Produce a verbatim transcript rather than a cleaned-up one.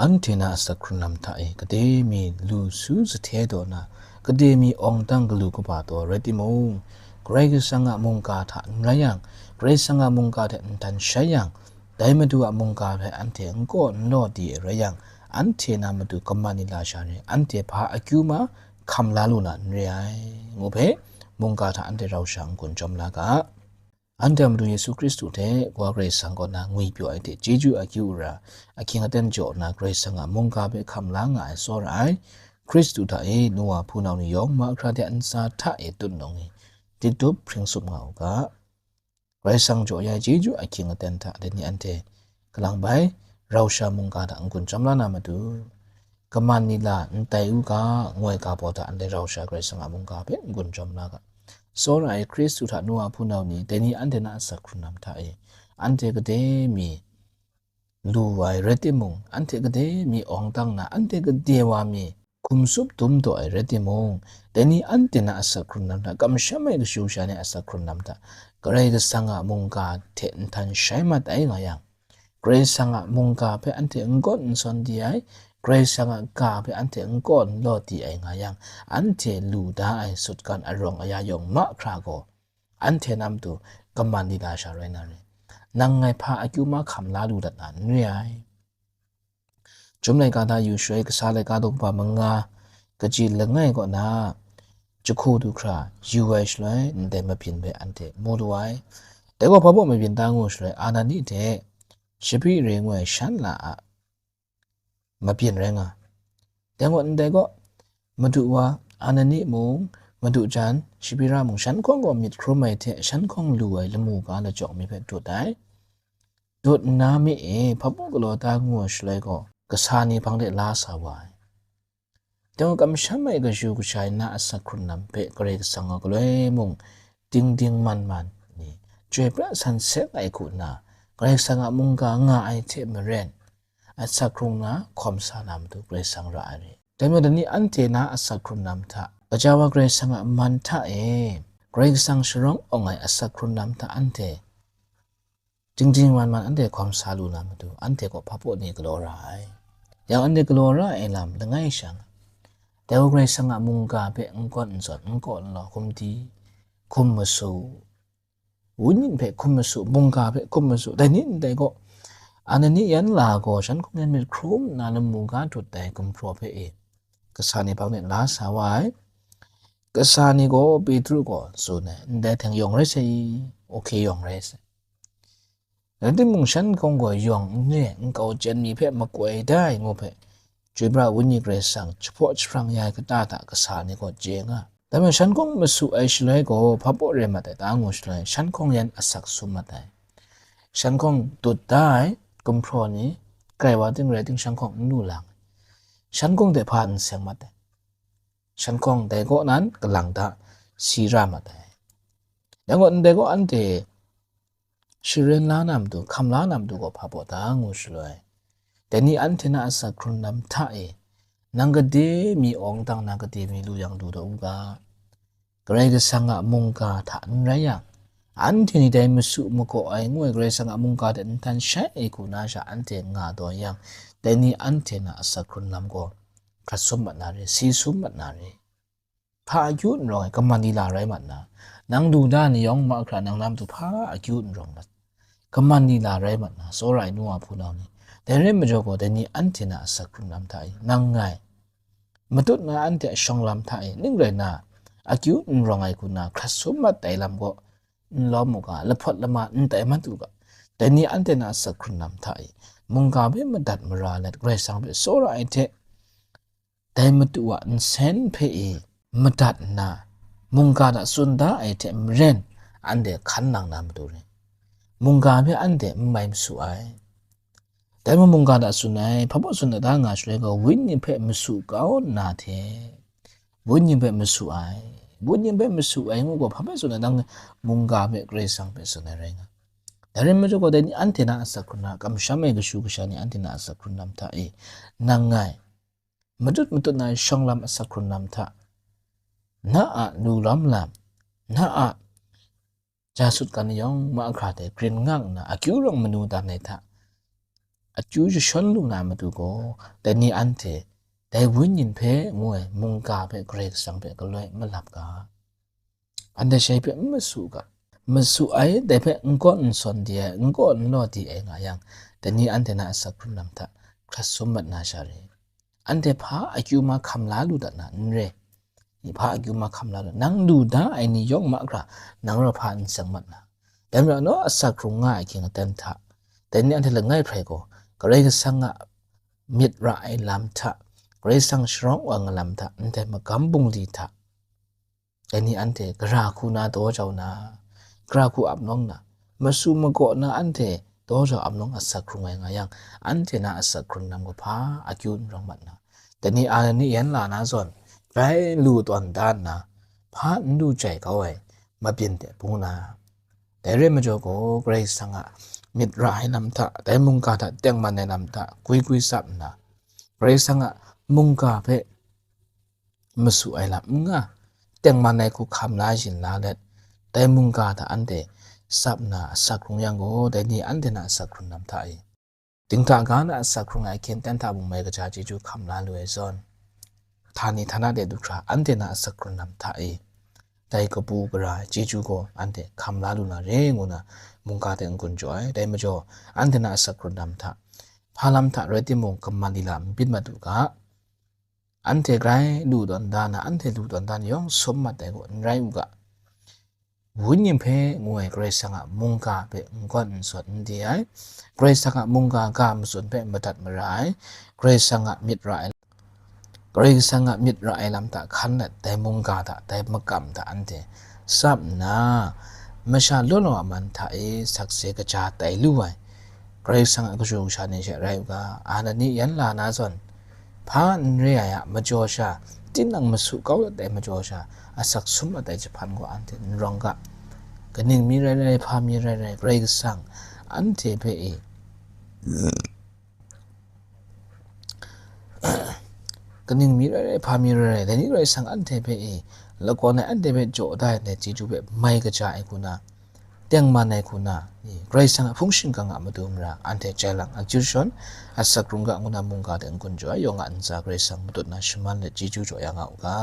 Anhte na asak hkrun lam hta e, gade mi lu su sahte daw na, gade mi awng dang galu kaba daw rai timung, Karai Kasang a mungga hta n rai yang, Karai Kasang a mungga hte n htan shai yang, dai Madu a mungga hpe anhte n kaw n law di ai rai yang, anhte na matu kaman ni la sha re, anhte hpa akyu ma hkam la lu na n re ai, ngu hpe, mungga hta anhte rau sha n-gun chyawm la ga. Anhte a Madu Yesu Hkristu hte Wa Karai Kasang kaw na ngwi pyaw ai hte chyeju akyu ara, ahkying aten jaw na Karai Kasang a mungga hpe hkam la nga ai tsawra ai, Hkristu hta e nu wa hpunau ni yawng mahkra de a ntsa hta e tut nung ni, dikdup hpring sup nga u ga. Karai Kasang jaw ya ai chyeju ahkying aten hta dai ni anhte kalang bai, rau sha mungga hta n-gun chyawm la na matu, kaman ni la n tai u ga, ngoi ga baw hta anhte rau sha Karai Kasang a mungga hpe n-gun chyawm la ga. Tsawra ai Hkristu hta nu wa hpunau ni, dai ni anhte na asak hkrun lam hta e, anhte gade mi lu ai rai timung, anhte gade mi awng dang na, anhte gade wa mi hkum tsup dum daw ai rai timung, dai ni anhte na asak hkrun lam hta, kamsham ai kashu kasha ni asak hkrun lam hta, Karai Kasang a mungga hte n htan shai mat ai nga yang, Karai Kasang a mungga hpe anhte n gawn n sawn di ai, Karai Kasang a ga hpe anhte n kaw n law di ai nga yang, anhte lu da ai sutgan arawng aya yawng mahkra gaw, anhte na matu kaman di la sha rai na re. Nang ngai hpa akyu ma hkam la lu dat na n re ai. Chyum laika hta yu shaloi, kasa laika daw kaba manga, kaji langai kaw na jahku du hkra yu ai shaloi, ndai mabyin hpe anhte mu lu ai. Dai gaw hpa baw mabyin ta ngu shaloi, Anani hte Shapira ngu ai shan la a mabyin rai nga. Dai gaw ndai gaw, Madu wa, Anani mung, Madu jan, Shapira mung, shan hkawng gaw myit hkrum ai hte shan hkawng lu ai lamu ga lachyawk mi hpe dut ai. Dut nna mi e, hpa baw galaw ta ngu ai shaloi gaw, kasa ni hpang de la sa wa ai. Dai gaw kamsham ai kashu kasha ni na asak hkrun lam hpe Karai Kasang a galoi mung, dingding man man ni, chyoi pra san seng ai hku nna, Karai Kasang a mungga nga ai hte maren, asak hkrung na hkawm sa na matu Karai Kasang ra ai re. Dai majaw, dai ni anhte na asak hkrun lam hta, gaja wa Karai Kasang a man hta e, Karai Kasang sharawng awng ai asak hkrun lam hta anhte dingding man man anhte hkawm sa lu na matu, anhte gaw hpa baw ni galaw ra ai. Yang anhte galaw ra ai lam langai sha nga, dai wa Karai Kasang a mungga hpe n gawn n zawn, n kaw n law, hkum di, hkum masu, Wenyi hpe hkum masu, mungga hpe hkum masu, dai ni ndai gaw, Anani yan la gaw, shan hkawng yan myit hkrum nna lamu ga dut ai gumhpraw hpe e, kasa ni hpang de la sa wa ai. Kasa ni gaw Petru gaw tsun ai, ndai hte yawng rai sai, okay, yawng rai sai. Rai timung, shan hkawng gaw yawng n re, nkau chyen mi hpe makoi da ai ngu hpe, Chyoi pra Wenyi Karai Kasang jahpaw jahprang ya ai kata hta kasa ni gaw chye nga. Dai majaw, shan hkawng masu ai shaloi gaw, hpa baw rai mat ai ta ngu shaloi, shan hkawng yan asak sum mat ai. Shan hkawng dut da ai gumhpraw ni, kai wa ting rai ting, shan hkawng n lu lang ai. Shan hkawng de hpa n seng mat ai. Shan hkawng dai kaw nan kalang hta si ra mat ai. Yang gaw, ndai gaw anhte sharen la na matu, hkam la na matu gaw hpa baw ta ngu shaloi, dai ni anhte na asak hkrun lam hta e, nang gade mi awng dang na, gade mi lu yang du daw u ga. Karai Kasang a mungga hta n rai yang, anhte ni dai masu magaw ai ngu ai Karai Kasang a mungga hte n htan shai ai hku na sha anhte nga taw yang, dai ni anhte na asak hkrun lam gaw hkrat sum mat na re, si sum mat na re. Hpa akyu n rawng ai, kaman di la rai mat na, nang du da ni yawng mahkra nang na matu hpa akyu n rawng mat, kaman di la rai mat na, tsawra ai nu wa hpunau ni, dai rai majaw gaw, dai ni anhte na asak hkrun lam hta e, nang ngai matut na anhte a shawng lam hta e, ning rai na, akyu n rawng ai hku na hkrat sum mat ai lam gaw n lawm u ga, lahpawt lama n tai mat u ga, dai ni anhte na asak hkrun lam hta e, mungga hpe madat mara let, Karai Kasang hpe tsawra ai hte, dai matu a nsen hpe e madat nna, mungga hta tsun da ai hte maren, anhte hkan nang na matu re. Mungga hpe anhte n mai masu ai. Dai mung mungga hta tsun ai, hpa baw tsun ai ta nga shaloi gaw, Wenyi hpe masu kau nna hte, Wenyi hpe masu ai, Wenyi hpe masu ai ngu gaw, hpa hpe tsun ai, dang mungga hpe Karai Kasang hpe tsun ai rai nga. Dai rai majaw gaw, dai ni anhte na asak hkrun na, kamsham ai kashu kasha ni anhte na asak hkrun lam hta e, nang ngai matut matut na shawng lam asak hkrun lam hta, na a lu lawm lam, na a ja sutgan yawng mahkra hte grin nga nna, akyu rawng manu dan ai hta, akyu jashawn lu na matu gaw, dai ni anhte dai Wenyi hpe ngu ai mungga hpe Karai Kasang hpe galoi malap ga. Anhte shai hpe n masu ga. Masu ai, dai hpe n kaw n sawn di ai, n kaw n law di ai nga yang, dai ni anhte na asak hkrung lam hta hkrat sum mat na sha re. Anhte hpa akyu mahkam la lu dat na n re. Ni hpa akyu mahkam la lu, nang lu da ai ni yawng mahkra, nang rau hpa n seng mat na. Dai majaw, naw asak hkrung nga ai hkying aten hta, dai ni anhte langai hprai gaw, Karai Kasang a myit ra ai lam hta, Karai Kasang sharawng wa ai lam hta, ndai magam bungli hta, dai ni anhte gara hku na daw jau na, gara hku ap nawng na, masu magaw na anhte daw jau ap nawng asak hkrung ai nga yang, anhte na asak hkrung lam kahpa akyu n rawng mat na, dai ni a ni yan la na zawn, grai lu tawn da nna, hpa n lu jai kau ai mabyin de bung na. Dai re majaw gaw, Karai Kasang a myit ra ai lam hta, dai mungga hta tengman ai lam hta gwi gwi tsap nna, Karai Kasang a mungga hpe masu ai lam n nga, tengman ai hku hkam la yin la let, dai mungga hta anhte tsap nna asak hkrung yang gaw, dai ni anhte na asak hkrung lam hta e. Dinghta ga na asak hkrung ai hkyen ten hta mung mai kaja chyeju hkam la lu ai zawn, htani htana de du hkra anhte na asak hkrung lam hta e, dai kabu gara ai chyeju gaw anhte hkam la lu na re ngu na mungga hte n-gun jaw ai. Dai majaw, anhte na asak hkrung lam hta, hpa lam hta rai timung, kaman lila n byin mat u ga. Anhte grai lu tawn da na, anhte lu tawn da na yawng sum mat ai gaw n rai u ga. Wenyi hpe ngu ai Karai Kasang a mungga hpe n gawn n sawt n di ai, Karai Kasang a mungga ga matsun hpe madat mara ai, Karai Kasang a myit ra ai, Karai Kasang a myit ra ai lam hta hkan let, dai mungga hta, dai makam hta anhte tsap nna, masha law law a man hta e sakse kaja tai lu ai, Karai Kasang a kashu kasha ni hte rai u ga, a na ni yan la na zawn, hpa n re ai a majaw sha, tinang masu kau dat ai majaw sha, asak sum mat ai jahpan gaw anhte n rawng ga. Kaning mi rai rai, hpa mi rai rai, Karai Kasang anhte hpe e, kaning mi rai rai, hpa mi rai rai, dai ni Karai Kasang anhte hpe e, lakawn ai anhte hpe jaw da ai ndai chyeju hpe mai kaja ai hku na, tengman ai hku na, Karai Kasang a hpung shingkang a matu mara anhte jai lang akyu shon, asak hkrung ga ngu na mungga de n-gun jaw ai, yawng a ntsa Karai Kasang matut na shaman let chyeju jaw ya nga u ga.